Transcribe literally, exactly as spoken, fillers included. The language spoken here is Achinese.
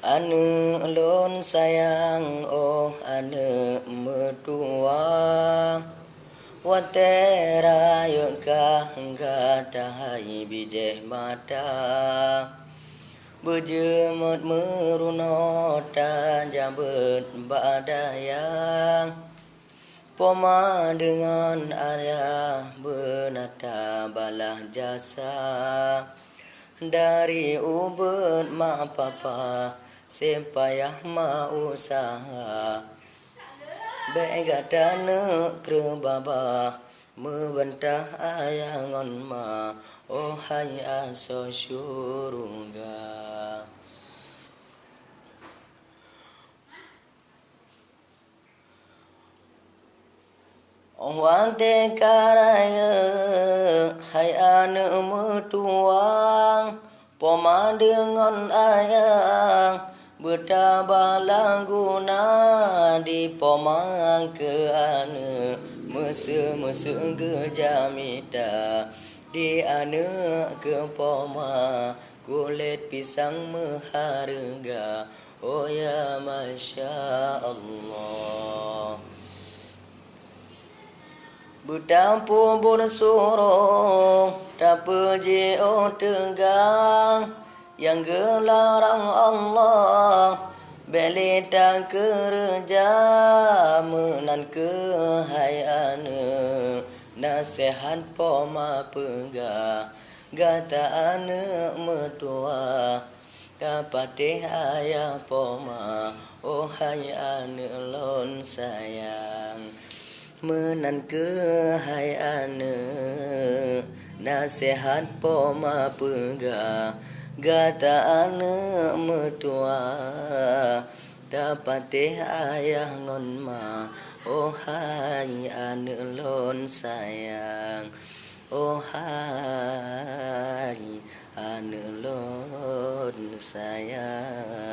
Aneuëk lôn sayang, oh aneuëk meutuwah, watée rayeuk kah gata hai bijéh mata, beujeuet meurunoe tajak beuet bak dayah. Poma deungon ayah beuna tabalah jasa, dari ubeut mak papa, sipayah ma useuha. Bék gata neuk kreueh babah, meubantah ayah ngon ma, oh hai asoe syeuruga. Watée ka rayeuk hai aneuëk meutuwah, poma deungon ayah beutabalah guna, di poma keu aneuëk meuseu-meuseu geujak mita, di aneuëk keu poma kulét pisang meuhareuga. Oh ya masya Allah. Beutapubur surong, tapeujiôh teugang, nyang geularang Allah, bék lé takeureuja. Meunan keuh hai aneuëk, naseuhat poma peugah, gata aneuëk meutuwah, tapatéh ayah poma, oh hai aneuëk lôn sayang. Meunan keuh hai aneuëk, naseuhat poma peugah, gata aneuëk meutuwah, tapatéh ayah ngon ma, oh hai aneuëk lôn sayang. Oh hai aneuëk lôn sayang.